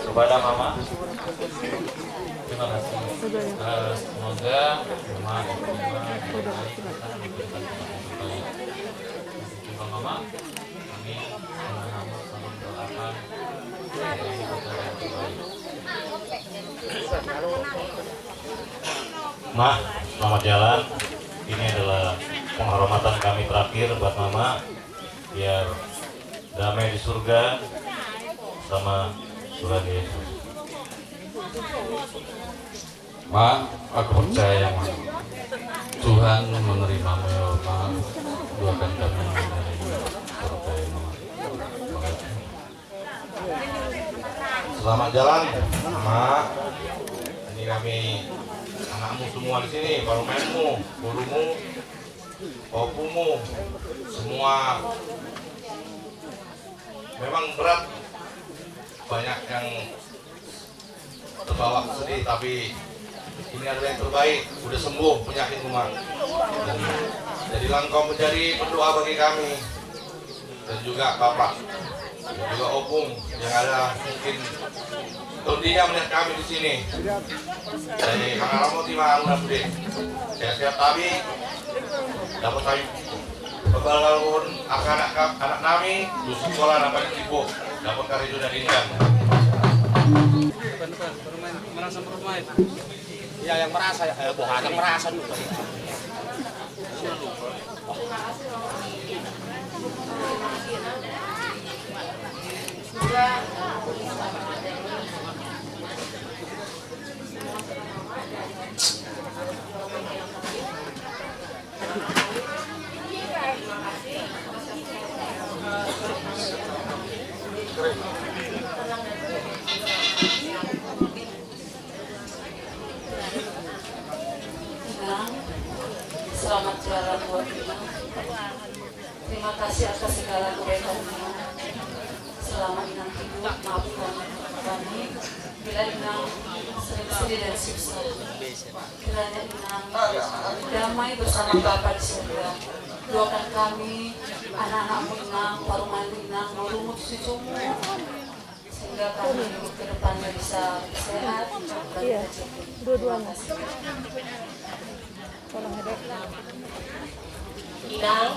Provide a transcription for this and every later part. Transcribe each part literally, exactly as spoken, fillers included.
Kepada Mama, terima kasih. Eh, semoga Mama diterima dengan baik, kita diberikan tempat yang terbaik. Terima Mama, kami sama-sama selalu mendoakan supaya ini berjalan dengan baik. Ma, selamat jalan. Ini adalah penghormatan kami terakhir buat Mama. Biar damai di surga sama Tuhan Yesus. Ma, aku percaya, Ma. Tuhan menerimamu, ya, Ma. Doakan kami dari keluarga, Ma. Selamat jalan, Ma. Ini kami anakmu semua di sini, parumaenmu, gurumu, ompumu, semua. Memang berat, banyak yang terbawa sedih, tapi ini adalah yang terbaik. Udah sembuh penyakit, Ma. Dan jadilah engkau menjadi pendoa bagi kami, dan juga Bapak, dan juga Opung yang ada mungkin tondinya melihat kami di sini. Jadi, mangaramoti ma hamu na sude. Sehat-sehat tabi, dapot tabi. Pembalgalhon angka anak, anak nami, tu sikola na paling sibuk, dapot karejo na denggan. Iya, yang merasa, ya, eh, boha, yang merasa dulu. Inang, selamat jalan buat Inang. Terima kasih atas segala kebaikan Inang. Selama Inang hidup, maafkan kami bila Inang sering sedih dan susah. Kiranya Inang damai bersama Bapa di surga. Doakan kami, anak-anakmu Inang, parumaenmu Inang, gurumu, cucumu, sehingga kami ke depannya bisa sehat dan rezeki. Terima kasih. Inang,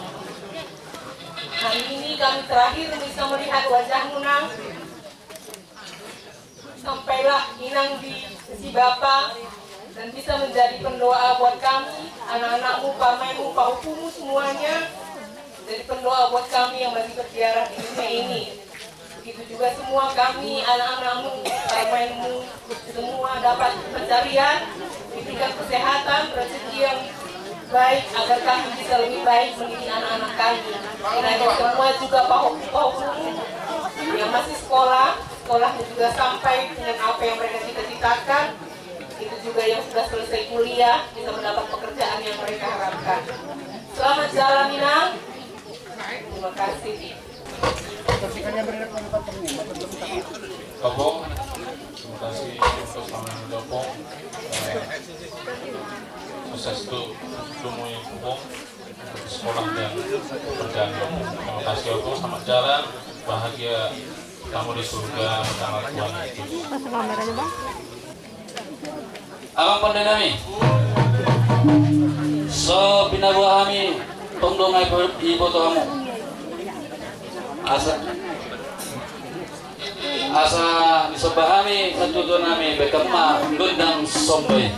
hari ini kami terakhir bisa melihat wajahmu, Nang. Sampailah Inang di sisi Bapa dan bisa menjadi pendoa buat kami, anak-anakmu, parumaenmu, paompumu semuanya. Jadi pendoa buat kami yang masih berziarah di dunia ini. Begitu juga semua kami, anak-anakmu, parumaenmu, semua dapat pencarian, diberikan kesehatan, rezeki yang baik, agar kami bisa lebih baik mendidik anak-anak kami. Kiranya semua juga paho-, paho-, yang masih sekolah, sekolahnya juga sampai dengan apa yang mereka cita-citakan. Itu juga yang sudah selesai kuliah, bisa mendapat pekerjaan yang mereka harapkan. Selamat jalan, Inang. Terima kasih. Opung, terima kasih untuk selama ini, Opung. Eh, sukses untuk semuanya, Opung. Sekolah dan pekerjaan, Opung. Terima kasih, Opung. Selamat jalan, bahagia kamu di surga bersama Tuhan Yesus. Pasang kameranya, Bang. Amang pande nami, so pinaboa hami tong do nga ibo-, iboto hamu. Asa, asa disomba hami, satutu nami, bahen ma gondang somba i.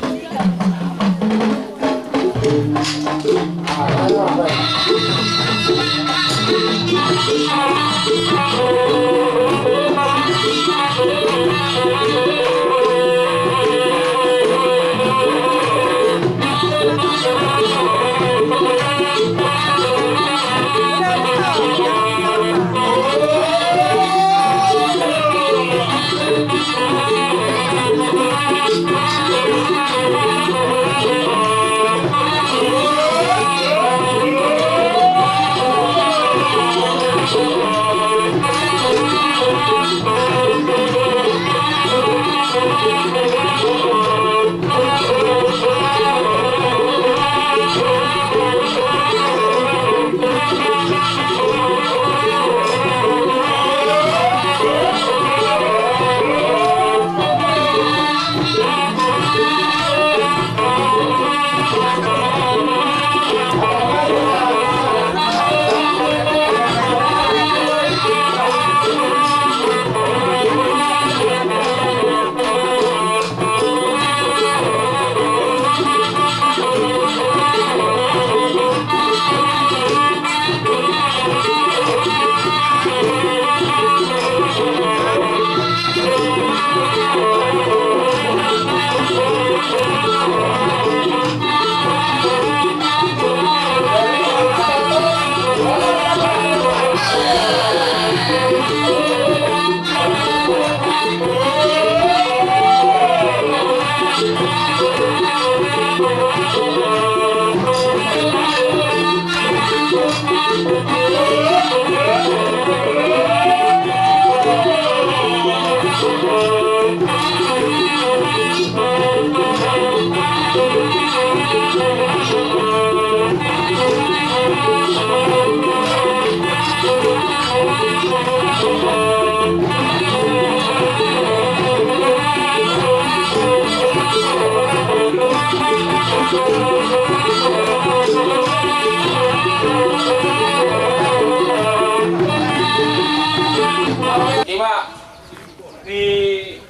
Di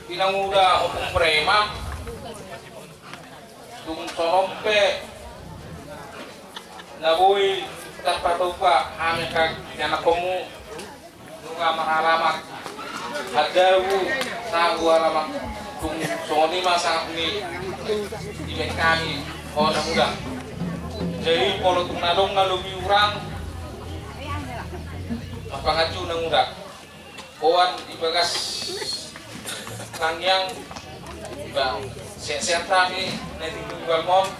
Inanguda Ompung Preman, tung songon on pe na boi tarpatupa hami angka ianakhonmu, nunga maralaman handabu sahat tu alaman, tung songon i ma sangap ni dibaen hami ho Nanguda. Jadi molo tung na adong na lobi hurang, marpanganju Nanguda. Boan di bagas tangiang, ba, sehat-sehat hami na tinggal di balmon.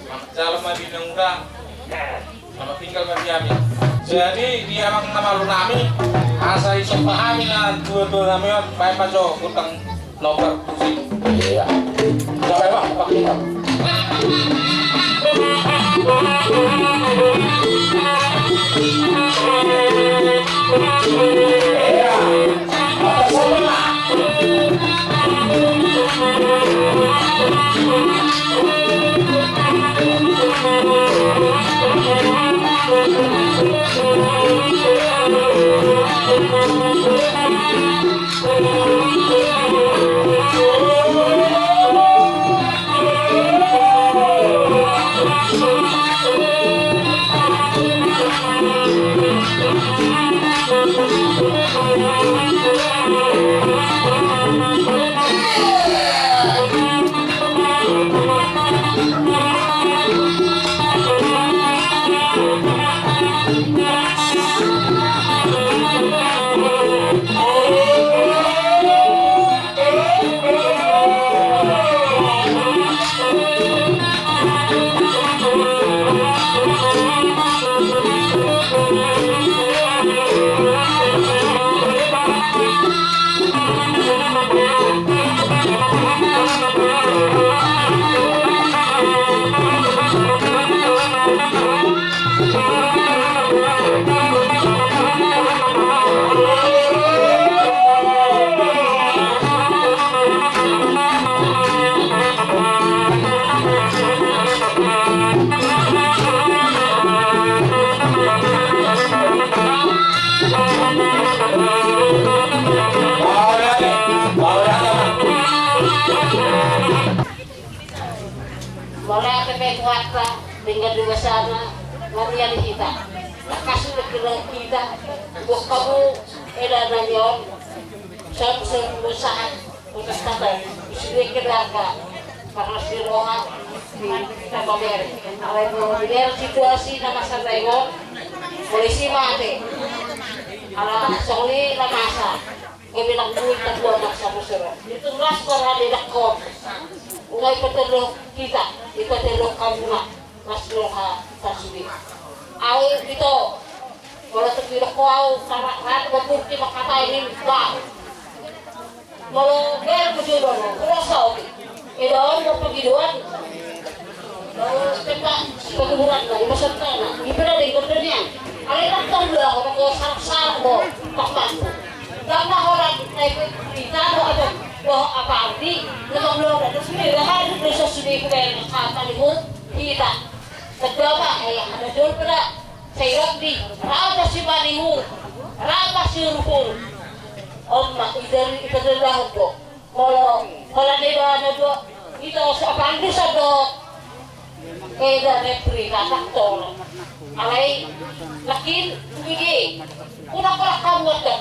Selamat jalan ma di Nanguda. Selamat tinggal ma di hami. Jadi di amang na malo nami, asa isomba hami na tua-tua nami on, baen ma jo gondang. Nomor tujuh. Iya. Coba, Bang, pakai, Bang. Iya. Apa semua? Mauliate pe Tuhanta, denggan ni basana, mauliate hita. Kasih lagi hita, buat kamu, eda nanya on, satu satu usaha, udah kata, isi dua keluarga, karena si roha, kita pamer, kalau mau biar situasi nama santai on, polisi mati, ala soli nama sa. Gabe nangkin tatuan nang samusur. Itu ras ko rade dakkom. Ungai petelok kita, ipatelok kamuna. Ras loha tasude. Au ito. Molo tu pidok ko au, sarak rat bapurti makatai nim bang. Molo ger bujudon, kurosa oke. Eda on do pangidoan. Lalu tempat pekuburan lah, ima sertana. Ipe da dengkon do nian. Alai nang tong do, ako nang ko sarak-sarak do, tak mampu. Dang na holan, na ipe berita do, apa, do, apa arti, na tong do, ada sudah, ada hari, dosa sudah, ipe da, kata di hut, kita. Kedua apa, eh, ada jol pada, saya di, rata si Manihu, rata si Ruhul. Om, mak, idan, ipe da, do. Molo, molo deba na do, ito so apalagi so do. Eda repri katak tolo. Alai, lakin, bigi. Kuna kala kamu do.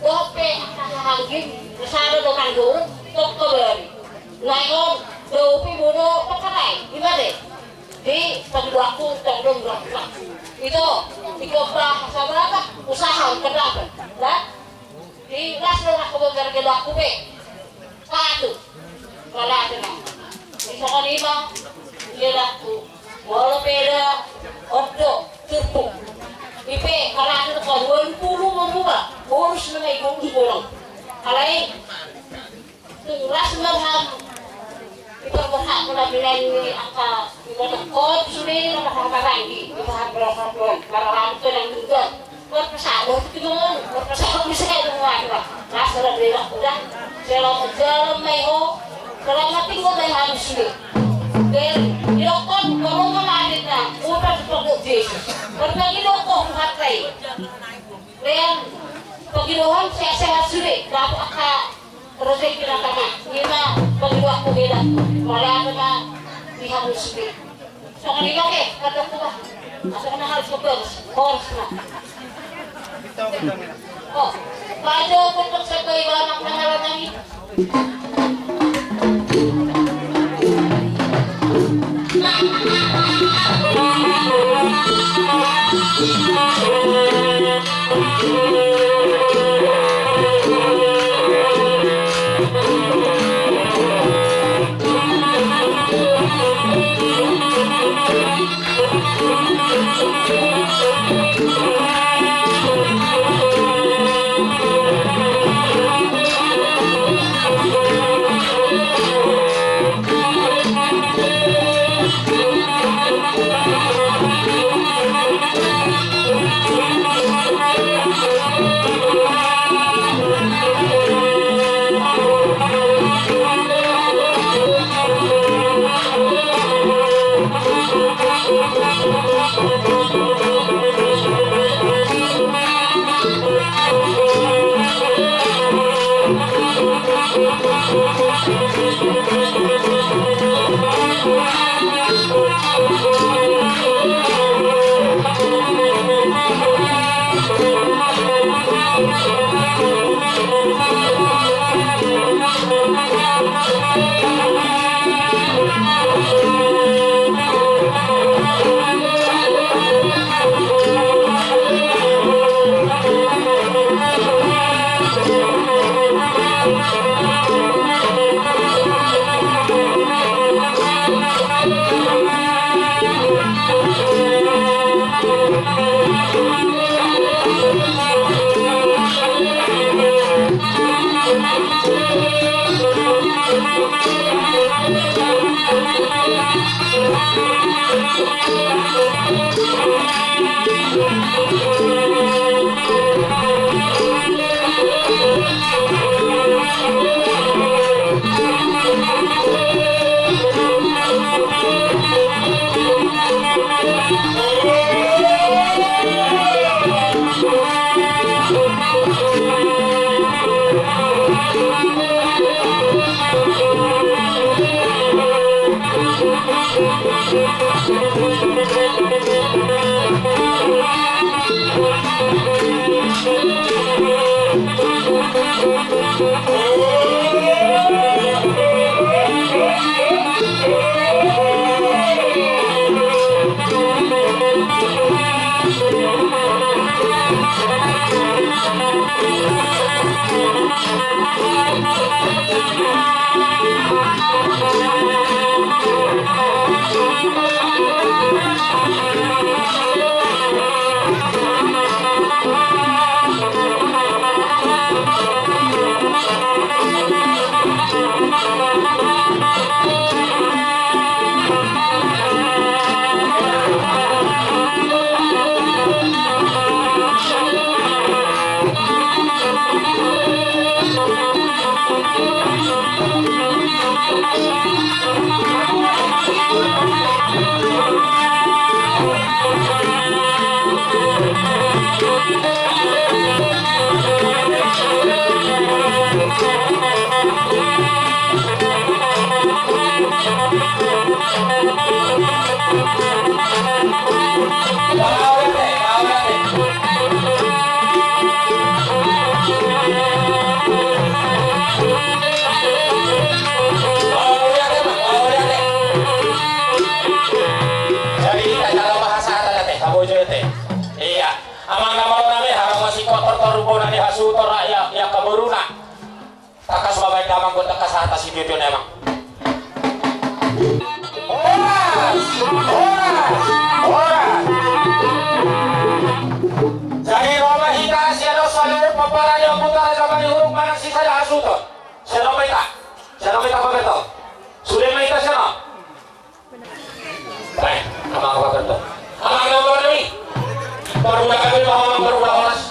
Dope, hanggin, sana do kan dulu, tok kebari. Nai on, dope bodo, pekatai, gimana? Di, pagi waktu, tong dong, waktu. Ito, iko bah, sabar apa? Usaha, kenapa? Dah? Di las do nangkin gargedakku pe. Satu. Mauliate ma. Di songon i ma. Di ledakku. Molo pe da. Ondo. Turpuk. Ipe. Mauliate ma. Dua pulu ma muba. Bonus nama i gong di bolong. Alai. Turas ma ham. Iparborhat ma na binaen ni angka ibotokkon sude na marhahamaranggi, ipahat borhat on, marhahamaranggi pe nang duga. Marpasado tu tiga ngolu, marpasado bisa kayak dong lagi lah. Rasa lah beda udah. Selamat jalan mai ho. Selamat tinggal mai habis sude. Dan didokkon ngomong sama adiknya, udah seperti Yesus. Berbagi dokkon buat lain. Dan pagi dohon sehat-sehat sude, dapat angka Rejeki na tama, ima panggidoanku hela, marame ma di hamu sude. Songon i ma, oke, kata ku ba. Asal na harus ke boros, boros na. Oh, bajo pun tersebai ba anak na halo nami. Jadi, kita dalam bahasa ada, ada teh, apa itu teh? Iya. Amang na malo nami, harap masih kotor, kotor, rupona ni hasuhuton, rakyat, ya, keberuna. Tangkas babaen damang, buat tangkas hata situtu memang. Horas! Horas! Horas! Jadi, ro ma hita sian on saluhut pomparan ni ompunta Raja Manihuruk manang sisada hasuhuton. Sian on ma hita. Sian on ma hita, Pak Beto. Sude ma hita sian on. Baik, amang, apa bentuk? Amang, amang, amang, amang. Baru udah kami mau, amang, baru udah horas.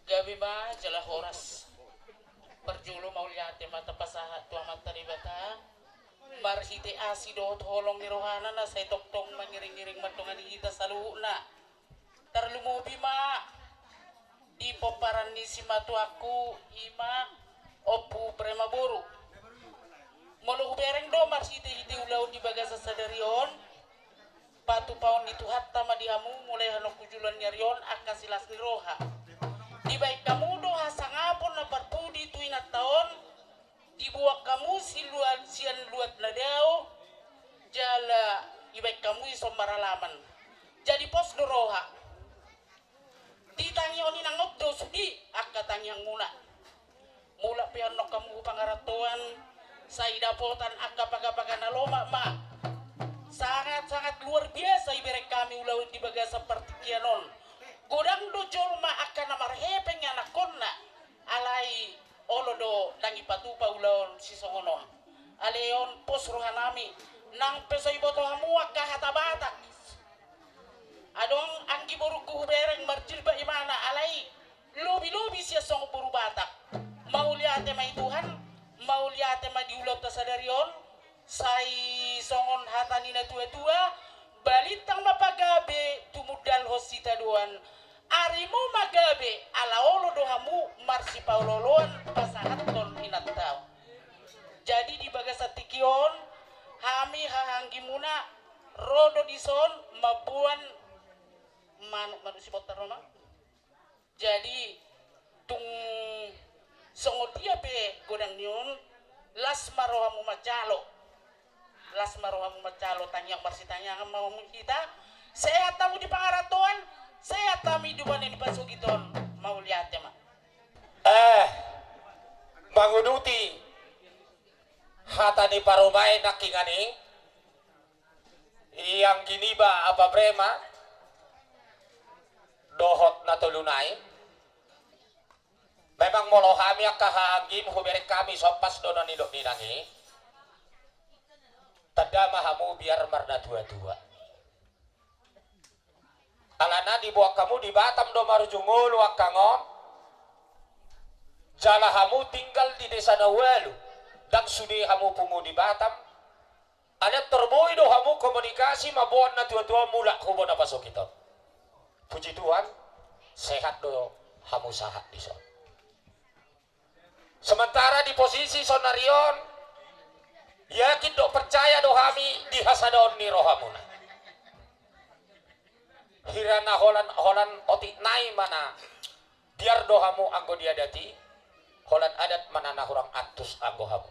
Gabe ma jala horas. Parjolo mauliate ma tapasahat tu Amanta Debata marhite asi dohot holong ni rohana na sai tongtong mangiring-iring mandongani hita saluhutna. Tarlumobi ma di pomparan ni simatuangku, i ma Ompu Prema Boru. Molo hubereng do marhite-hite ulaon di bagasan sadari on, patupaon ni Tuhanta ma di hamu mulai annon tu joloan ni ari on angka silas ni roha. Dibaen hamu do hasangapon na parpudi tu inanta on, diboan hamu siluat, sian luat na dao, jala dibaen hamu dison maralaman. Jadi pos do roha. Di tangiang on inang on do sude angka tangiangmuna. Mulak pe annon hamu hu pangarantoan, sai dapotan angka paga-paga na lomak ma. Sangat-sangat luar biasa ibereng hami ulaon di bagasan partingkian on. Godang do jolma angka na marhepeng anakkonna. Alai olo do ndang ipatupa ulaon sisongon on. Alai on pos rohanami, nang pe so iboto hamu angka hata Batak. Adong anggi borungku hubereng marjilbab imana, alai lobi-lobi sian songon boru Batak. Mauliate ma i Tuhan, mauliate ma di ulaonta sadari on, sai songon hata ni na tua-tua, balintang ma pagabe tumundalhon sitadoan, arimu ma gabe ala olo do hamu marsipaolo-oloan pasahathon inanta on. Jadi di bagasan tingki on, hami hahaanggimuna ro do dison mamboan manuk, manuk sibontar ma. Jadi tung songon dia pe godang ni on, las ma rohamu manjalo. Las ma rohamu manjalo, tangiang marsitangiangan ma hamu hita. Sehat hamu di pangarantoan, sehat hami di umbahen ni pasogit on. Mauliate ma. Eh, manguduti hata ni parumaen nangkiningan i, i anggi niba Apa Prema dohot na tolu nai. Memang molo hami angka hahaanggim hubereng hami sompas do na nidok ni inang i. Tanda ma hamu biar marnatua-tua. Alana diboan hamu di Batam do marujung ngolu angka on. Jala hamu tinggal di desa na ualu, ndang sude hamu pungu di Batam. Alai antong boi do hamu komunikasi mamboan natua-tua mulak hu bona pasogit on. Puji Tuhan, sehat do hamu sahat dison. Sementara di posisi saonari on, yakin dohot percaya do hami di hasadaon ni rohamuna. Hira na holan, holan otik nai ma na biar do hamu anggo di adat i, holan adat ma na hurang antus anggo hamu.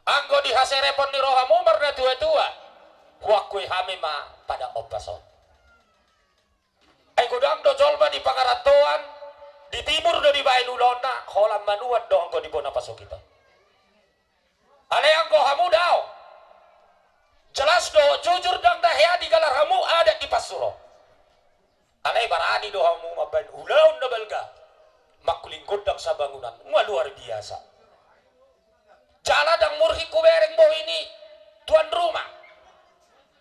Anggo di haserepon ni rohamu marnatua-tua, huakui hami ma pada ombas on. Ai godang do jolma di pangarantoan, di timur do dibaen ulaonna, holan manuan do anggo di bona pasogit on. Pansur on. Alai barani do hamu mambaen ulaon na balga mangkuling gondang sabangunan. Nga luar biasa. Jala ndang murhik hubereng bohi ni tuan rumah,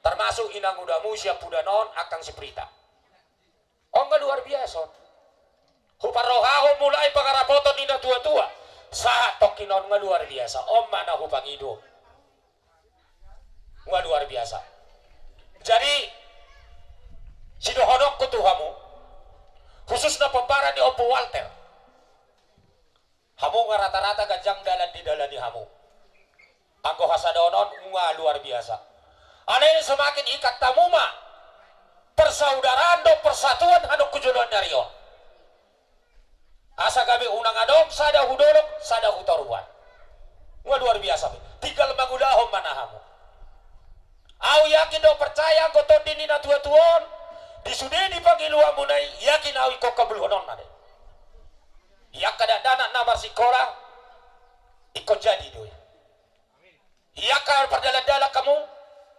termasuk inangudamu siampudan on, angkang si Prita. On nga luar biasa on. Huparrohahon mulai pangarapoton ni na tuatua sahat tongkin on, nga luar biasa. On ma na hupangido. Nga luar biasa. Jadi sidohononku tu hamu, khususna pomparan ni Ompu Walter, hamu nga rata-rata ganjang dalan didalani hamu. Anggo hasadaon on nga luar biasa. Alai semakin ikat hamu ma persaudaraan dohot persatuan hamu tu joloan ni ari on. Asa gabe unang adong sada hu dolok, sada hu toruan. Nga luar biasa be. Tinggal mangulahon ma na hamu. Au yakin do, percaya, anggo tondi ni na tuatua on, di sude di pangiluanmuna i, yakin au ingkon kabulhononna do i. Di angka dakdanak na marsikola, ingkon jadi do i. Di angka pardalandalan hamu,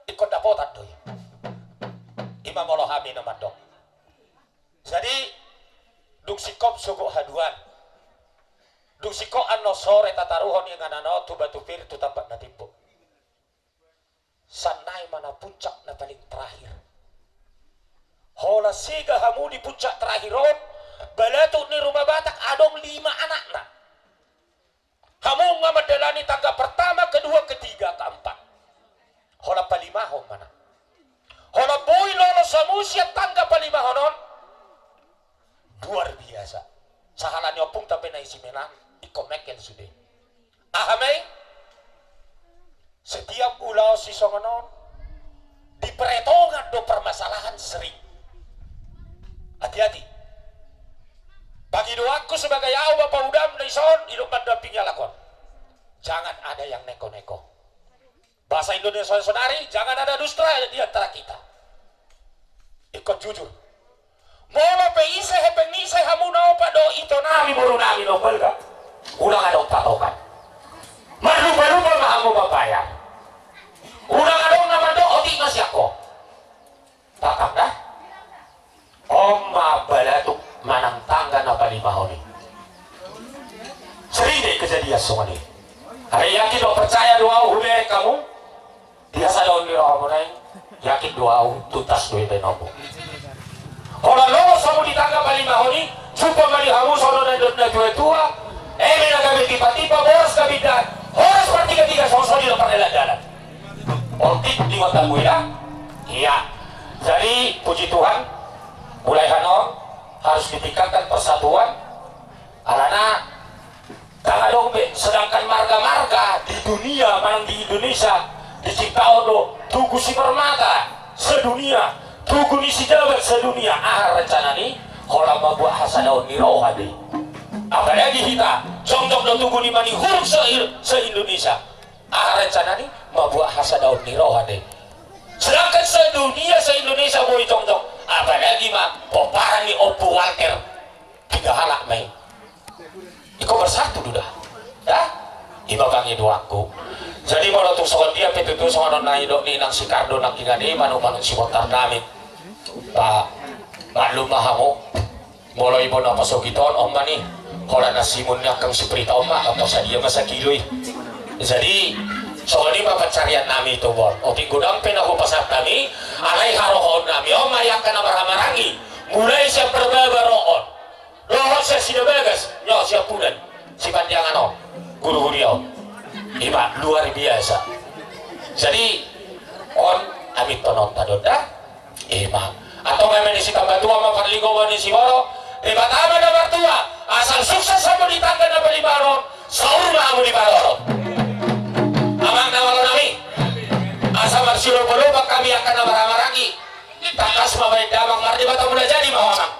ingkon dapotan do i. I ma molo hami na mandok. Jadi dung singkop sogot haduan, dung singkop annon sore tataruhon inganan on tu Batu Pir tu Tampak na Timbo. Sannari ma na puncak na paling terakhir. Holan sega hamu di puncak terakhir on, balatuk ni Ruma Batak adong lima anakna. Hamu nga mandalani tangga pertama, kedua, ketiga, keempat. Holan palimahon ma na. Holan boi lolos hamu sian tangga palimahon on. Luar biasa. Sahala ni ompungta pe na isi menan, ingkon mengkel sude. Aha ma i? Setiap ulaon sisongon on, di peretongan do permasalahan sering. Hati-hati. Pangidoanku sebagai au bapa udam na dison, didok mandampingi halak on, jangan ada yang neko-neko. Bahasa Indonesia saudari, jangan ada dusta di antara kita. Ingkon jujur. Molo pe ise hepeng ni ise hamu na opat dohot ito nami, boru nami na umbalga, unang adong patokan. Marlupa-lupa ma hamu mambayar. Unang adong na mandok otik ma sian ho. Paham da? On ma balatuk manang tangga na palimahon i. Sering do kejadian songon i. Alai yakin do, percaya do au, hubereng hamu. Di hasadaon ni rohamuna i, yakin do au tuntas do i baenonmu. Holan lolos hamu di tangga palimahon i, jumpa ma di hamu songon na nidok na tuatua, eme na gabe tipa-tipa, boras gabe indahan, horas partiga-tiga, songon i do pardalan-dalan. Otik di matamu, ya? Iya. Jadi puji Tuhan, mulai hanon harus ditingkatkan persatuan. Alana ndang adong be, sedangkan marga-marga di dunia, manang di Indonesia, diciptaon do Tugu Sipermata sedunia, Tugu ni Sijabat sedunia. Aha rencana ni? Holan mambuat hasadaon ni roha be. Apalagi hita, jongjong do Tugu ni Manihuruk se-, se-Indonesia. Aha rencana ni? Mambuat hasadaon ni roha be. Sedangkan sedunia, se-Indonesia boi jongjong. Apalagi ma pomparan ni Ompu Walter. Tiga halak ma i. Ingkon bersatu do da. Ya? I ma pangidoanku. Jadi molo tung songon dia pe tutu songon on na nidok ni inang si Kardo nangkiningan i, manuk-manuk sibontar nami. Ba, maklum ma hamu. Molo i bona pasogit on, on ma ni. Holan na simun ni angkang si Prita on ma, angka sadia ma sakilo i. Jadi songon i ma pansarian nami tu on. Otik godang pe na hupasahat nami, alai harohoon nami on ma i angka na marhahamaranggi. Mulai sian Parbaba ro on, dohot sian Sidabagas, nyo siampudan, Sipandiangan on, Guru Huria on. I ma luar biasa. Jadi on, amintononta do da. I ma. Antong eme ni sitambatua ma parlinggoman ni siborok, Debata ma na martua, asal sukses hamu di tangga na palimahon on, saur ma hamu di parorot. Amang na malo nami, asa marsilopa-lopa hami angka na marhahamaranggi. Tangkas ma baen damang, mardebatamuna jadi ma ho, amang.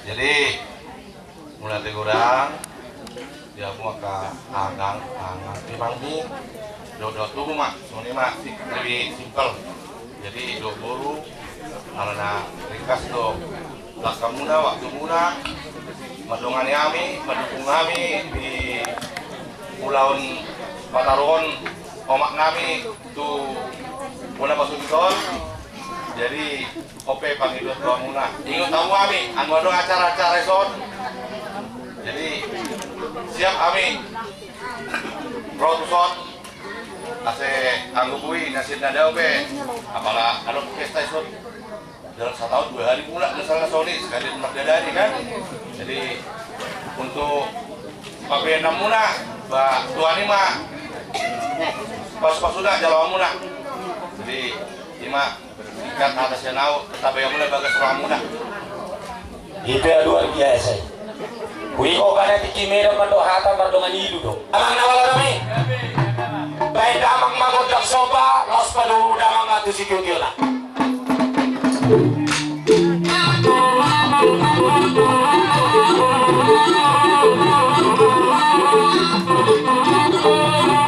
Jadi, mauliate godang di hamu angka amang, amang, amangmu, dohot dohot tubu ma, songon i ma, si-, lebih simpel. Jadi, dohot boru, alana ringkas do langkamuna, waktumuna, mandongani hami, mandukung hami di ulaon pataruhon omak nami tu bona pasogit on. Jadi, on pe pangidoan tu hamuna. Ingot hamu hami, anggo adong acara-acara dison. Jadi, siap hami ro tuson. Asa anggo boi na sian na dao pe, apala adong pesta dison. Dalam sataon dua hali mulak, misalna songon i, sekalian mardadari kan. Jadi, untuk pabeanmuna, ba, Tuhan i ma pasu-pasuna jaloonmuna. Jadi, i ma, singkat hata sian ahu, tabayamuna bagas rohamuna. I pe luar biasa i. Huiko kana tingki Medan mandok hata mardongan ilu do. Amang na malo nami. Baen damang ma gondang somba, laos padomu damang ma tu sitiotio na.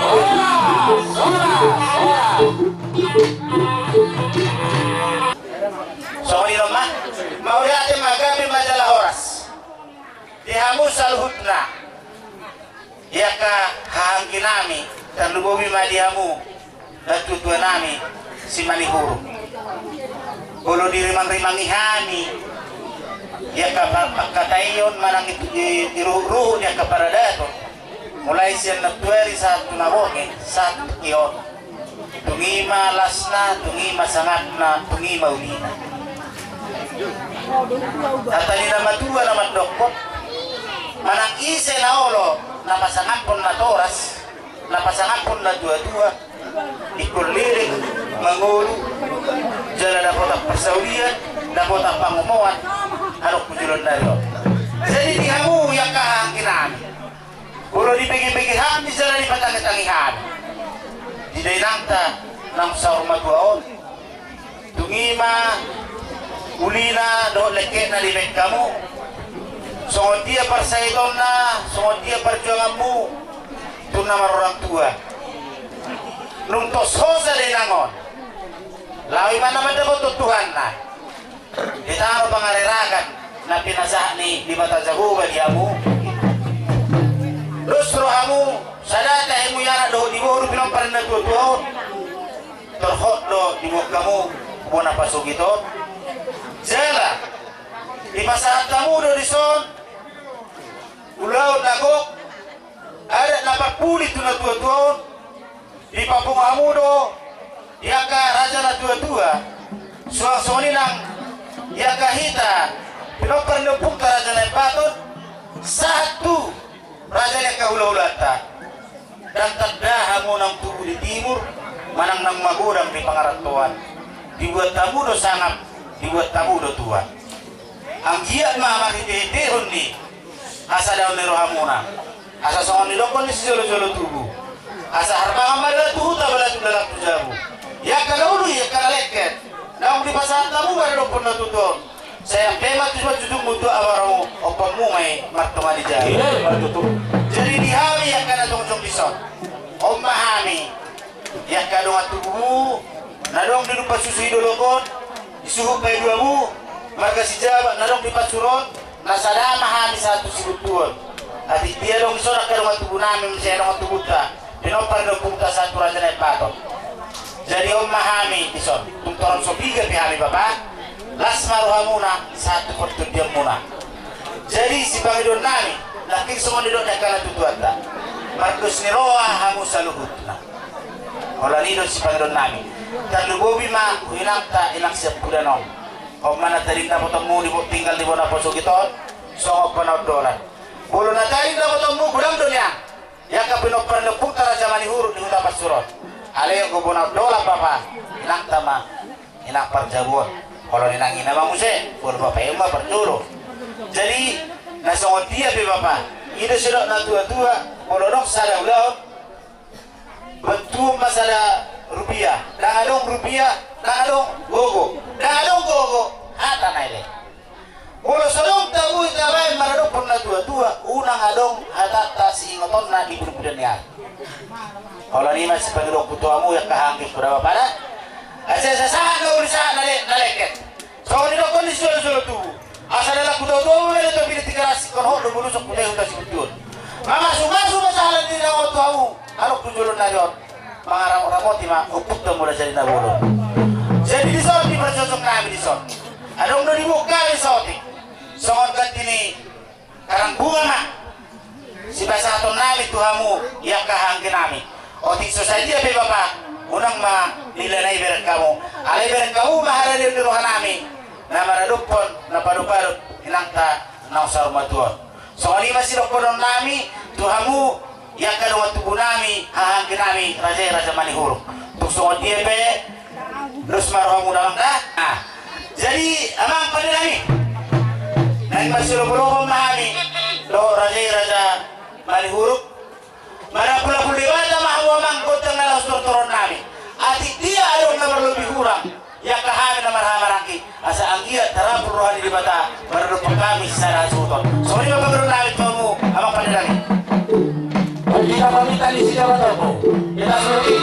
Horas, horas, horas. Songon i do ma, mauliate ma, gabe ma jala horas. Di hamu saluhutna. Di angka haha anggi nami, tarlumobi ma di hamu, natuatua nami, simanihuruk. Molo dirimangrimangi hami, Angka pa-, pangkataion manang i, i, i ruhut-ruhut ni angka paradaton. Mulai sian nantuari sahat tu na bonge, sahat tu tingki on. Tung i ma lasna, tung i ma sangapna, tung i ma ulina. Hata ni na matua na mandokkon, manang ise na olo na pasangaphon natoras, na pasangaphon natuatua, ingkon leleng mangolu, jala dapotan parsaulian, dapotan pangomoan, adong tu joloan ni ari on. Jadi di hamu angka haha anggi nami, molo dibege-bege hami jala dipatangi-tangi hami di dainangta naung saur matua on, tung i ma ulina dohot lengketna dibaen hamu. Songon dia parsahitonna, songon dia parjuanganmu, tung na marorang tua. Nunga tos hosa dainang on, laho ibana mandapothon Tuhanna di tano pangarerakan na pinasahat ni Debata Jahowa di hamu. Dos rohamu, sada tahimu i anak dohot di boru pinompar ni natuatua on. Torhot do diboan hamu bona pasogit on. Jala dipasahat hamu do dison ulaon na gok, adat na parpudi tu natuatua on. Dipapungu hamu do di angka raja natuatua, suang songon i nang di angka hita pinompar ni ompunta Raja Naimbaton, sahat tu raja ni angka hulahulanta. Ndang tanda hamu naung tubu di timur manang naung magodang di pangarantoan. Dibuat hamu do sangap, dibuat hamu do tua. Anggiat ma marhite-hitehon ni hasadaon ni rohamuna, asa songon nidokkon ni sijolo-jolo tubu, asa harbangan ma dalan tu huta, balatuk dalan tu jabu. Angka na uli, angka na lengket, naung dipasahat hamu maradophon natuatua on, sai ampe ma tu simanjujungmu tu abaromu, ompunmu ma i martonga di jabu. Iya, iya, betul. Jadi di hami angka na jongjong dison, on ma hami, angka dongan tubumu na adong di Dumpa Susu di dolok on, di suhut paidua hamu marga Sijabat na adong di Pansuron, na sada ma hami sahat tu Sibuntuon. Atik dia adong dison angka dongan tubu nami, muse dongan tubunta pinompar ni ompunta sahat tu Raja Naimbaton. Jadi on ma hami dison, tung torang so piga pe hami bapa, las ma rohamuna sahat tu partondianmuna. Jadi sipangidoan nami, nangkin songon nidok ni angka natuatuanta, mardos ni roha hamu saluhutna. Holan i do sipangidoan nami. Tarlumobi ma tu inangta, inang siampudan on. On ma na tading dapotonmu di bo-, tinggal di bona pasogit on, songon panaondolan. Molo na tading dapotonmu godang do nian, angka pinompar ni ompunta Raja Manihuruk di huta Pansuron. Alai anggo bona ondolan bapa, inangta ma inang parjabu on. Holan inang ina ma muse, molo bapa i ma parjolo. Jadi na songon dia pe bapa, i do sidok natuatua, molo adong sada ulaon, bantuhon ma sada rupia. Ndang adong rupia, ndang adong gogo. Ndang adong gogo, hata na i le. Molo so adong tabu tabaen maradophon natuatua, unang adong hatanta siingotonna di pudun-pudun ni ari. Holan i ma sipangidoanku tu hamu angka haha anggi, poda bapa da. Asa sahat na uli, sahat na le-, na lengket. Songon nidokkon ni sijolo-jolo tubu, asa dalan tu topi ni Tigaras, ingkon hot do bulusok tu huta Sibuntuon. Mamasu-masu ma sahala ni na on tu hamu, adong tu joloan ni ari on. Mangaramot-ramoti ma ompunta Mula Jadi Na Bolon. Jadi dison di parjojong nami dison, adong do dibuat hami saotik songon ganti ni karang bunga ma sipasahaton nami tu hamu angka haha anggi nami. Otik so sadia pe bapa, unang ma lila na i bereng hamu. Alai bereng hamu ma haradeon ni roha nami na maradophon, na padop-padop inangta naung saur matua on. Songon i ma sidohonon nami tu hamu angka dongan tubu nami, haha anggi nami, raja i Raja Manihuruk. Tung songon dia pe, dos ma rohamu damang da. Nah, jadi amang pande nami, naeng masilobo-lobo ma hami dohot raja i Raja Manihuruk. Marapulapul Debata ma hamu amang gondang na laho sitortoron nami. Atik dia adong na marlobi hurang, angka hami na marhahamaranggi, asa anggiat tarapul roha ni Debata maradophon hami sisada hasuhuton. Songon i ma pangidoan nami tu hamu amang pande nami. Kita paminta di sini apa toko? Kita suruh.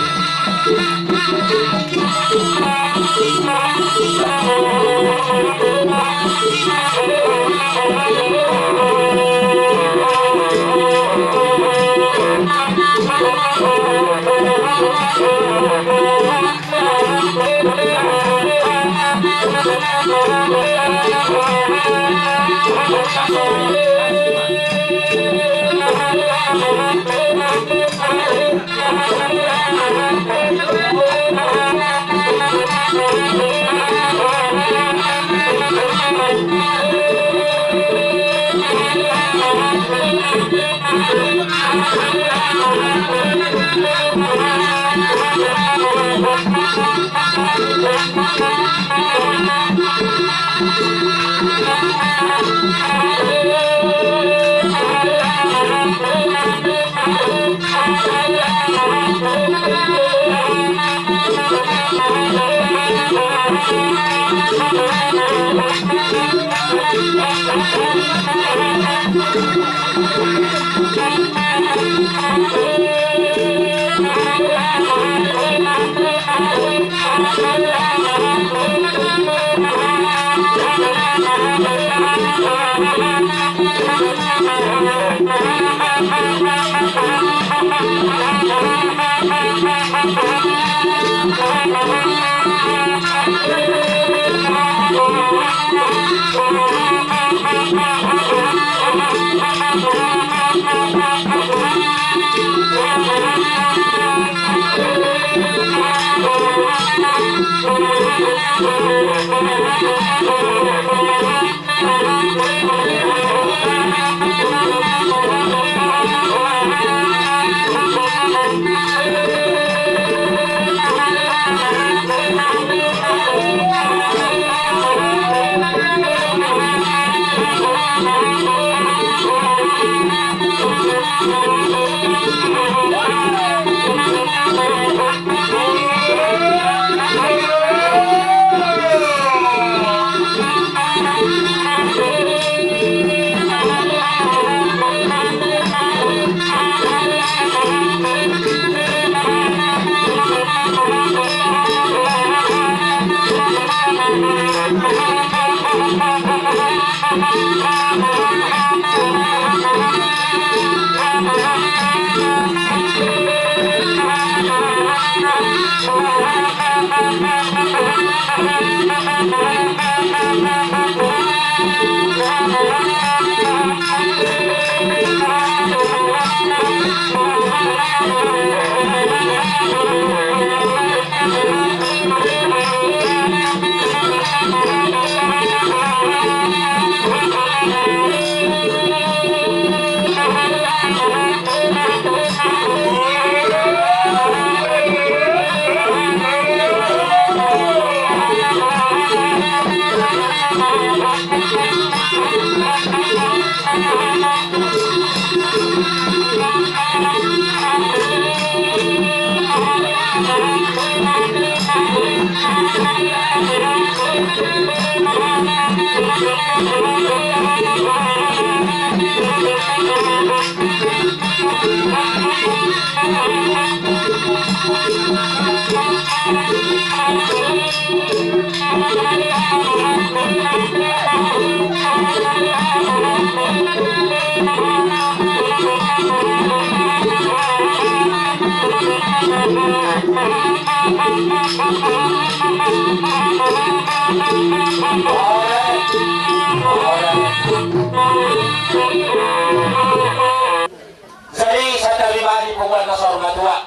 Jadi, santabi ma di punguan na saur matua.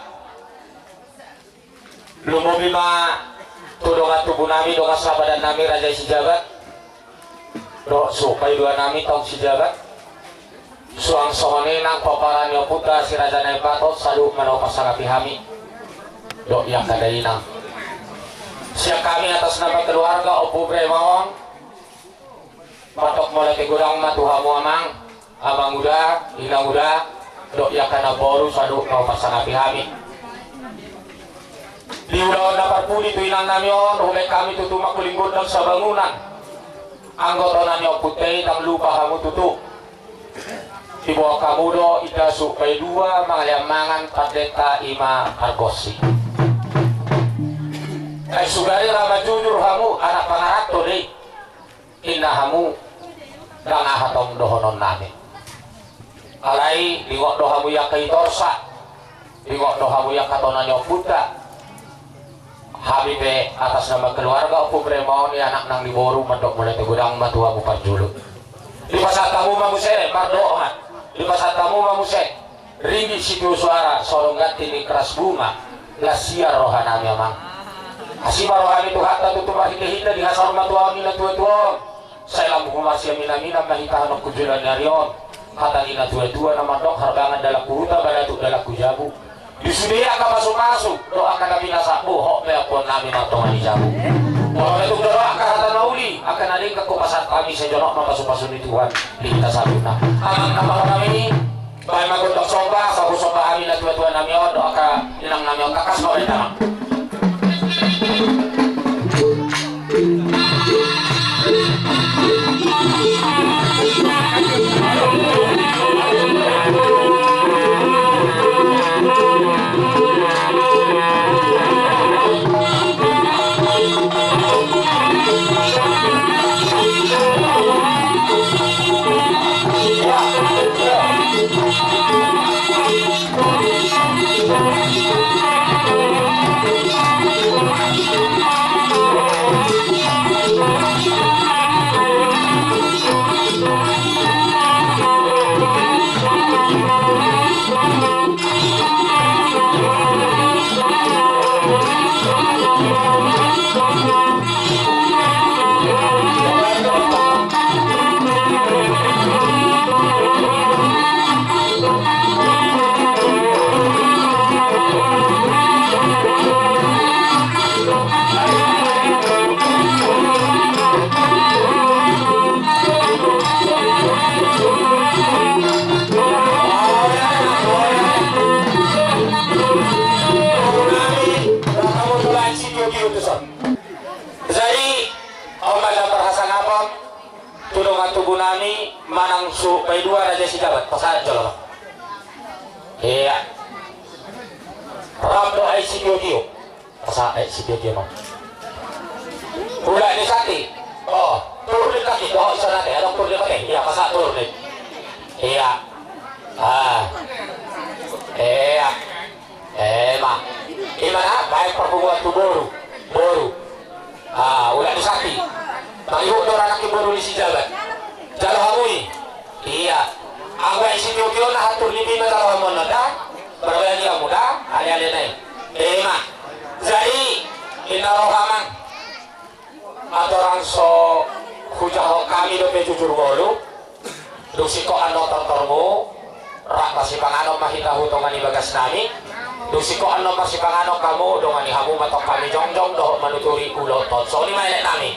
Lumobi ma tu dongan tubu nami, dongan sahabat nami, Raja i Sijabat, dohot suhut paidua nami, Taung Sijabat. Suang songon i nang pomparan ni ompunta si Raja Naibaton, saluhut ma na hupasangapi hami. Dohot i angka dainang. Sian hami atas nama keluarga Ompu Bremaon, mandok mauliate godang ma tu hamu amang, amanguda, inanguda, dohot i angka namboru, saluhut na hupasangapi hami. Di ulaon na parpudi tu inang nami on, hubaen hami tutu mangkuling gondang sabangunan. Anggo tona ni ompunta i, ndang lupa hamu tutu. Diboan hamu do inda suhut paidua, mangalean mangan pandita i ma pargonsi. Ai sugari ra manjujur hamu, anak pangaranto do i. Inna hamu, ndang aha tong dohonon nami. Alai dingot do hamu i angka i torsa, dingot do hamu i angka tona ni ompunta. Hami pe atas nama keluarga Ompu Bremaon, i anak nang ni boru, mandok mauliate godang ma tu hamu parjolo. Dipasahat hamu ma muse, mardohot ma. Dipasahat hamu ma muse. Ringgit sitio suara, sorong ganti ni keras bunga. Las siar rohanami amang. Asi ma roha ni Tuhanta tutu marhitehite di hasaurmatuaon ni natuatua on. Sai lam humarsiaminaminan ma hita annon tu joloan ni ari on. Hata ni natuatua na mandok, harbangan dalan tu huta, baratuk dalan tu jabu. Di sude angka pasupasu dohot angka na pinasahat, bohot pe ampuannami martonga ni jabu. Molo na tung dohot angka hata na uli, angka na denggan hupasahat hami, sai jonok ma pasupasu ni Tuhan di hita saluhutna. Amang na marhahamaranggi, baen ma gondang somba, asa husomba hami natuatuanami on dohot angka inangnami on, tangkas ma baen damang. Jadi, on ma jala marhasangapon tu dongan tubunami manang suhut paidua Raja Sijabat, pasahat jolo ma. Ia. Rap do aek sitiotio. Pasahat aek sitiotio ma. Hulak ni sati. Oh, turnik kaki, dohot i songon i, adong turnik ate. Ia, pasahat turnik. Ia. Ah. Ia. Ema. Ima na baen parpunguan tu boru. Boru. Ah, hulak ni sati. Mangihut do anak ni boru ni Sijabat. Jalo hamu i. Ia. Anggo aek sitiotiona, hata turnik i ma jalo hamu annon da. Marbayani hamu da, aleale nai. Ema. Jadi, inna roha amang. Atorang so hujahahon hami dope jujur ngolu. Dung singkop annon tortormu, rap masipanganon ma hita tu tonga ni bagasnami. Dung singkop annon masipanganon hamu, dongani hamu ma tong hami jongjong dohot manuturi ulaonta on. Songon i ma eleknami.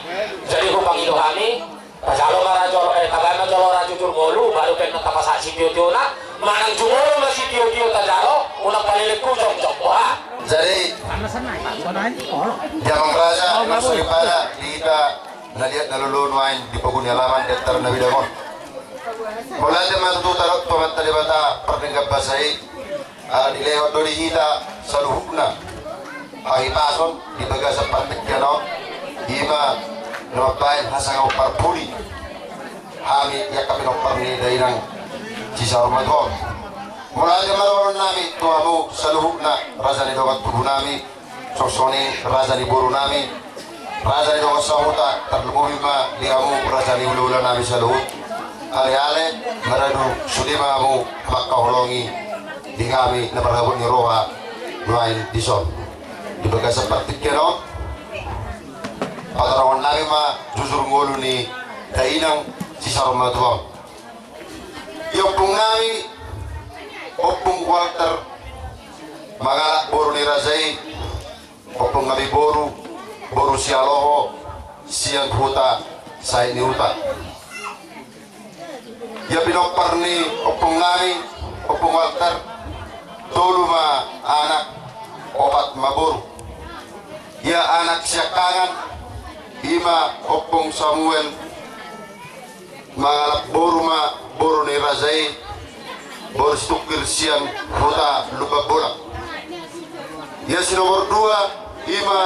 Jadi hupangido hami, tajalo ma raja, eh, tabaen ma jolo raja jujur ngolu, baru pe annon tapasahat sitiotiona. Manang jumolo ma sitiotio tajalo, unang palelenghu jongjong, boha. Jadi, di amang raja, di amang soripada, di hita na liat na lolo nuaeng di pogu ni alaman di antara na bidang on. Mauliate ma tutu tadok tu Amanta Debata pardenggan basa i, ala dilehon do di hita saluhutna hahipason di bagasan partingkian on, ima na mambaen hasangapon parpudi hami di angka pinompar ni dainang si saur matua on. Mauliate ma dohononnami tu hamu saluhutna raja ni dongan tubunami, songon i raja ni borunami, raja ni dongan sahuta, tarlumobi ma di hamu raja ni hulahulanami saluhut. Aleale, maradu sude ma hamu mangkaholongi di hami na marhabot ni roha nuaeng dison. Di bagasan partingkian on, patoranghonnami ma jujur ngolu ni dainang si saur matua on. Di ompungnami, Ompung Walter, mangalap boru ni raja i, ompungnami boru, boru Sialoho, sian huta Sahit ni Huta. Ia pinompar ni ompungnami, Ompung Walter, tolu ma anak, opat ma boru. Ia anak siangkangan, ima Ompung Samuel, mangalap boru ma boru ni raja i, boru Situngkir sian huta Lumban Bolak. Ia si nomor dua, ima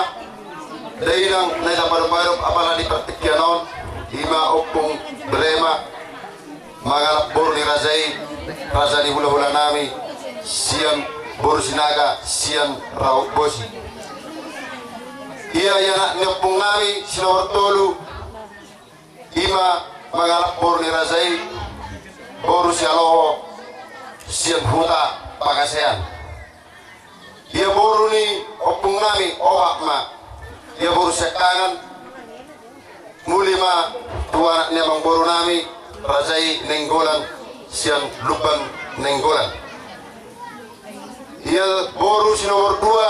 dainang na hita padopadopi apala di partingkian on, ima Ompung Brema, mangalap boru ni raja i, raja ni hulahulanami, sian boru Sinaga, sian Rahut Bosi. Ia, ia anak ni ompungnami si nomor tolu, ima mangalap boru ni raja i, boru Sialoho sian huta Pangasean. Ia boru ni ompung nami Opak ma, ia boru Siangkangan, muli ma tu anak ni amangboru nami raja i Nainggolan sian Lumban Nainggolan. Ia boru si nomor dua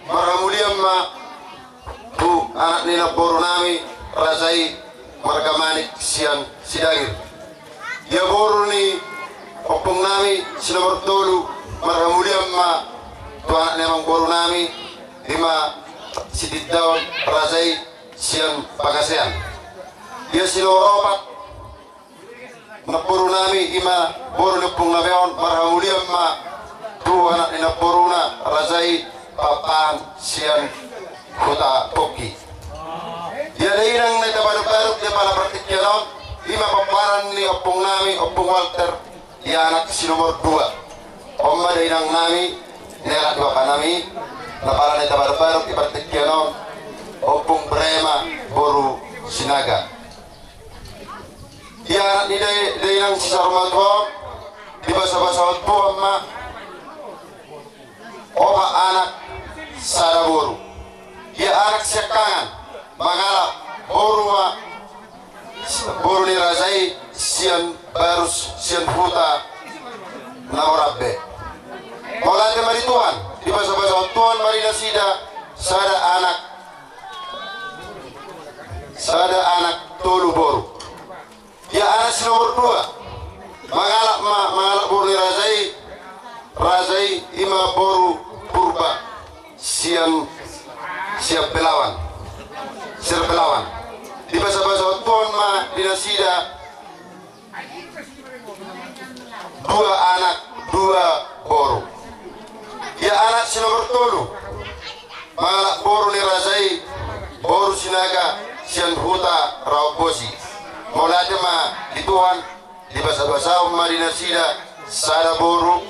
marhamulian ma tu anak ni namboru nami raja i marga Manik sian Sidangir. Ia boru ni ompung nami si nomor tolu marhamulian ma tu anak ni amangboru nami, i ma Sitindaon raja i sian Pangasean. Ia si nomor opat namboru nami, i ma boru ni ompung nami on, marhamulian ma tu anak ni namboruna raja i Pampahan sian huta Pongki. Ia dainang na tabadok-badok di apala partingkian on, i ma pomparan ni ompung nami, ompung Walter, ia anak si nomor dua. On ma dainang nami, na hela ni bapa nami, na apala na tabadok-badok di partingkian on, ompung Brema boru Sinaga. Ia anak ni dai-, dainang si saur matua on, dibasa-basahon Tuhan ma opat anak sada boru. Ia anak Siangkangan mangalap boru ma, boru ni raja i sian Barus sian huta Namorambe. Mauliate ma di Tuhan, dibasa-basahon Tuhan ma di nasida sada anak, sada anak tolu boru. Ia anak si nomor dua mangalap ma, mangalap boru ni raja i, raja i, i ma boru Purba sian, sian Belawan, sian Belawan. Dibasa-basahon Tuhan ma di nasida dua anak dua boru. Ia anak si nomor tolu mangalap boru ni raja i, boru Sinaga sian huta Rawabosi. Mauliate ma di Tuhan, dibasa-basahon ma di nasida sada boru,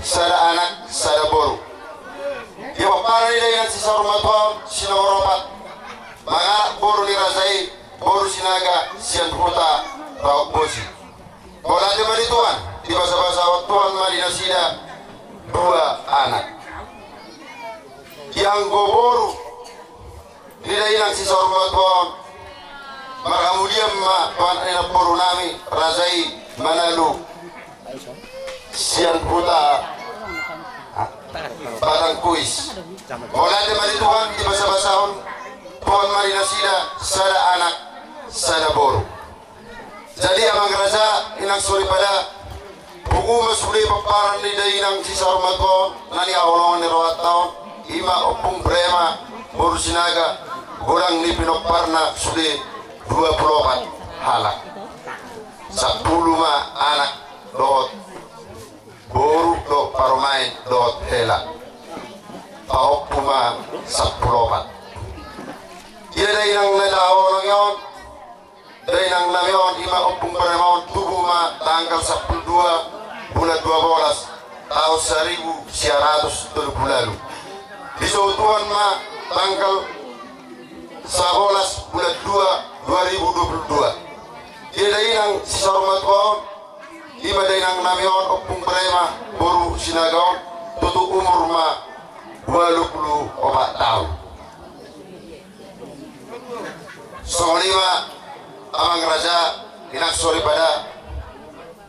sada anak sada boru. Ia pomparan ni dainang si saur matua on si nomor opat mangalap boru ni raja i, boru Sinaga sian huta Rawabosi. Mauliate ma di Tuhan, dibasa-basahon Tuhan ma di nasida dua anak. Ia anggo boru ni dainang si saur matua on, marhamulian ma tu anak ni namboru nami raja i Manalu sian huta Batangkuis. Mauliate ma di Tuhan, dibasa-basahon Tuhan ma di nasida sada anak sada boru. Jadi amang raja, inang soripada, pungu ma sude pomparan ni dainang si saur matua on na nihaholongan ni rohanta on, i ma ompung Brema boru Sinaga, godang ni pinomparna sude dua pulu opat halak. Sampulu ma anak dohot boru dohot parumaen dohot hela. Paompu ma sampulu opat. Ia dainang na tahaholongi on, dainang nami on, i ma ompung Brema on, tubu ma tanggal sampulu dua bulan dua bolas taon saribu sia ratus tolu pulu ualu. Disou Tuhan ma tanggal sabolas bulan dua dua ribu dua pulu dua. Ia dainang si saur matua on, i ma dainang nami on, ompung Brema boru Sinaga on, tutu umur ma ualu pulu opat taon. Songon i ma amang raja, inang soripada,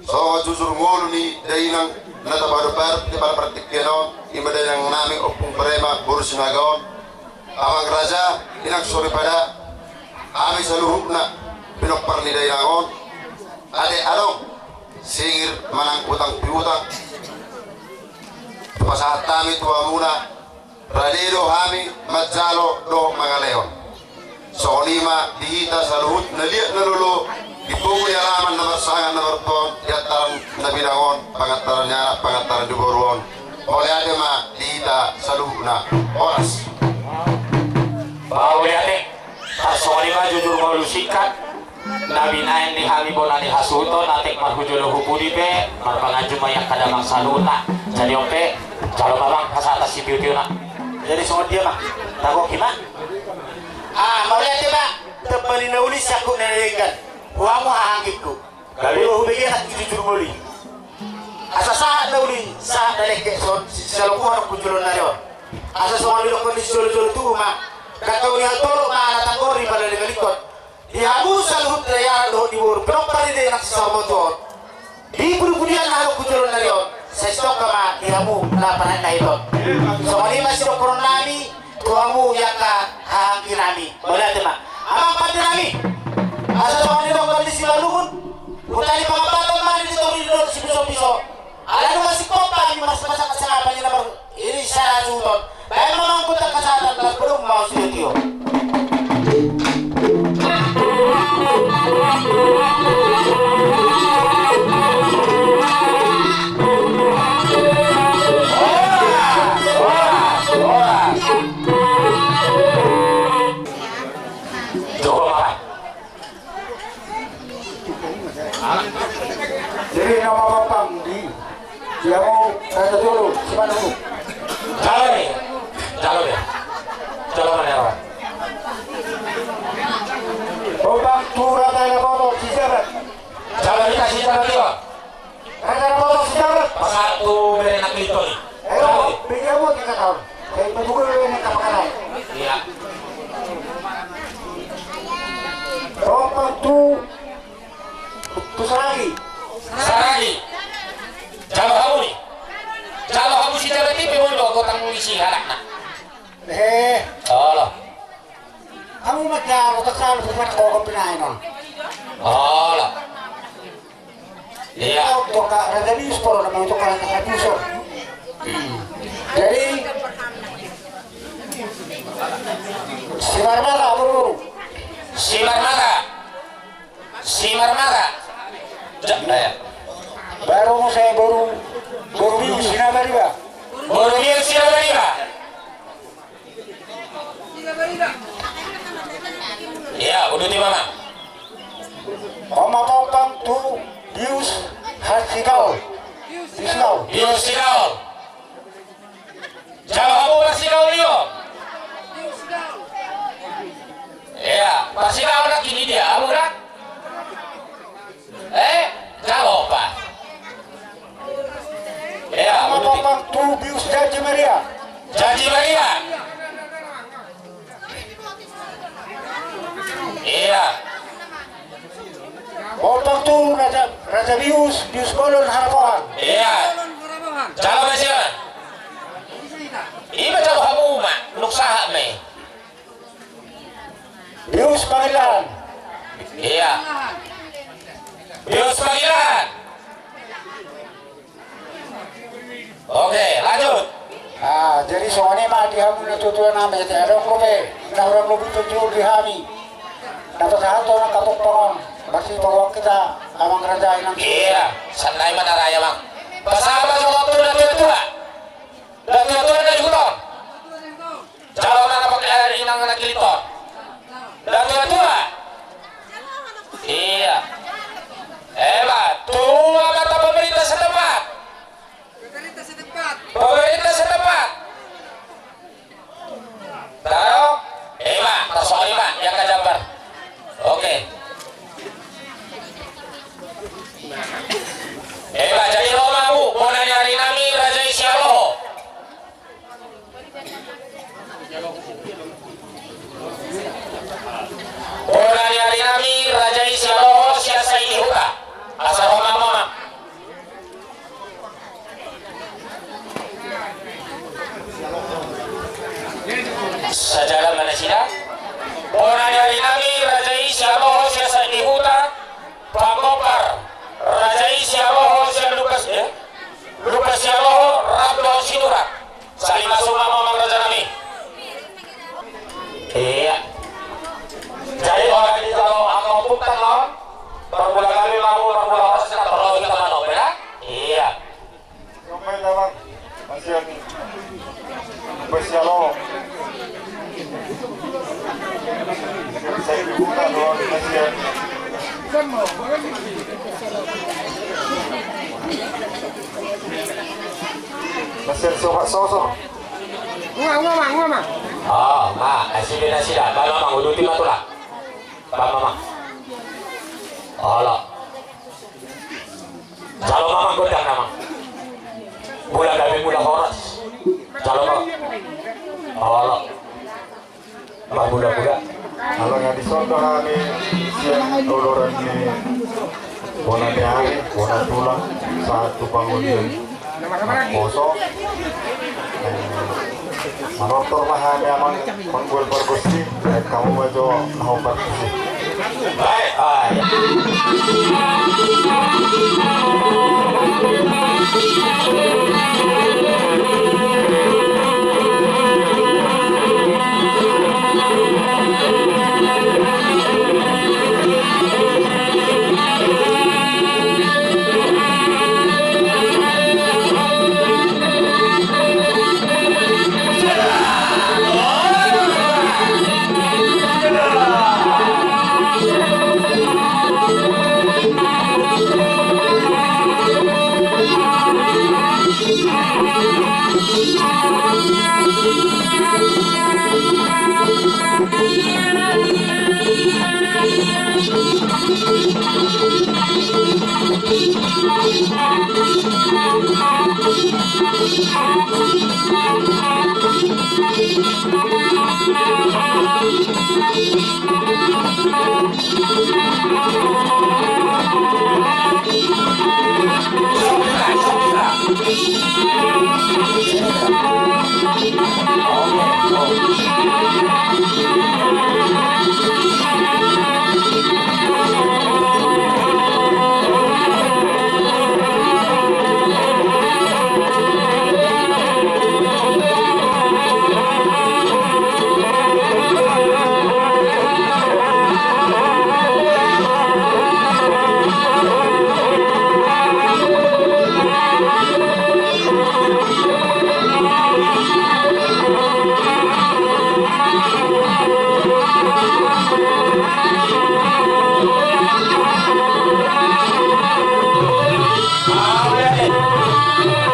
songon jujur ngolu ni dainang na tabaru-baru di apala partingkian on, i ma dainang nami ompung Brema boru Sinaga on. Amang raja, inang soripada, hami saluhutna pinompar ni dainang on, ate adong singir manang utang piutang, pasahat hami tu hamuna, rade do hami manjalo dohot mangalehon. Songon i ma di hita saluhut na liat na lolo, di pogu ni alaman na marsangap na martua on, di antaran na pinangon, pangantaran ni anak, pangantaran ni boru on. Mauliate ma di hita saluhutna. Horas. Mauliate. Tarsongon i ma jujur ngolu singkat na binahen ni hami bona ni hasuhuton, atik marhujolo hu pudi pe marpanganju ma i angka damang saluhutna. Jadi on pe, jalo ma amang pasahat sitiotio na. Jadi songon dia ma. Tagoki ma. Ah, mauliate ma. Tep Mani na uli sangkut na denggan, tu hamu haha anggingku. Gabe. Molo hubege anak i jujur muli. Asa sahat na uli, sahat na dengke, songon sisalopuhon tu joloan ni ari on. Asa songon didokkon ni sijolo-jolo tubu ma, dangka uli hatoluk ma na tanggor di pala ni galingkon. Di hamu saluhut na di anak dohot di boru, pinompar ni dengke nang sisarmoto on. Di pudi-pudian na adong tu joloan ni ari on, sai sitongka ma di hamu na panat na hiton. Songon i ma sidohonon nami tu hamu angka haha anggi nami. Mauliate ma. Amang pande nami. Asa songon didokkon ni Simalungun, huta ni Pangabaton ma di toru ni dohot sipiso-piso. Ala nunga singkop hami marsipasak-pasakan i na mar- Iri sara suhut on. Baen ma mangkutan kasatan, las bodong ma sitio-tio. Horas, horas, horas. Joko makan. Jadi nama bapang di, dia mau kata dulu, siapa dulu? Jalo ni. Jalo ni. Jalo ni, apa? Bapang tu rata ya, bapang si jabat. Jalo ni, kasih jabat juga. Pasahat tu bere na Klito i. Ayo, bege hamu tiga taon. Saya menunggu bere na Kapakanai. Iya. Rompang tu, tu Saragi. Saragi. Jalo hamu ni. Jalo hamu si jabat i pe, molo gotang isi halakna. Eh. Olo. Hamu ma jalo, tak selalu bukan kau kepinain on. Olo. Iya. Kau toka Raja Bius, poro nama itu kan Raja Bius on. Jadi, Simarmata, boru-boru. Simarmata. Simarmata. Ja-, eh. Baru mau saya boru, boru Bius, Sinabariba. Boru Bius, Sinabariba. Iya, uduti ma. Oma Pompang tu Bius Hasikaol. Bius Sikaol. Bius Sikaol. Jalo hamu Parsigaol i o. Iya, Parsigaol na kini dia, hamu na? Eh, jalo pa. Iya, Oma Pompang tu Bius Janji Maria. Janji Maria. Iya. Pompang tu Raja, Raja Bius, Bius Bolon Harapohan. Iya. Jalo ma sian. Ima jalo hamu ma, nunga sahat ma i. Bius Pangilahan. Iya. Bius Pangilahan. Oke, lanjut. Ah, jadi songon i ma di hamu na tuatua nami, ate, adong dope na hurang lobi tutu di hami. Na pasahathon angka Pompang on, marsipaboa hita amang raja i nang. Iya, sannari ma na raja, amang. Pasahat ma songon tu na tuatua. Na tuatua na di huta on. Jalo ma na pakai air inang na Klito on. Na tuatua. Iya. Ema, tu amanta pemerintah setempat. Pemerintah setempat. Pemerintah setempat. Tahu? Ema, tasoal ema, yang ka jambar. Oke. Ema, jadi ro ma hamu, bona ni ari nami, raja i Sialoho. Bona ni ari nami, raja i Sialoho, sian Saidi Huta. Asa ro ma hamu, amang. Sajalan ma nasida. Bona ni ari nami, raja i Sialoho, sian Saidi Huta. Panggompar, raja i Sialoho, sian Lukas, eh? Lukas Sialoho, rap dohot Sinurat. Sali masuk ma hamu, amang raja nami. Iya. Jadi, ora dijalo angka ompung tanggal, parbulagawi mau, parbulagawi, torus hita manompe, ya? Iya. Nompe, amang. Masih ada. Masih ada. Saya dibuka doang, masih ada. Masih ada sobat sosok. Ngomong, ngomong, ngomong. Oh, ma, asi beda sida. Balo, amang, uduti ma tulang. Bang, Mamang. Olo. Jalo, Mamang, gondang, Mamang. Mula gabe, mula horas. Jalo, Mamang. Olo. Bang, mula, mula. Ala nga dison do hami sian oloran ni bona ni ari, bona tulang, sahat tu pangoli. Poso. Manortor ma hami, Amang, panggual pargonsi, eh, hamu ma jo na hombar tusi. Baik, ah, ya.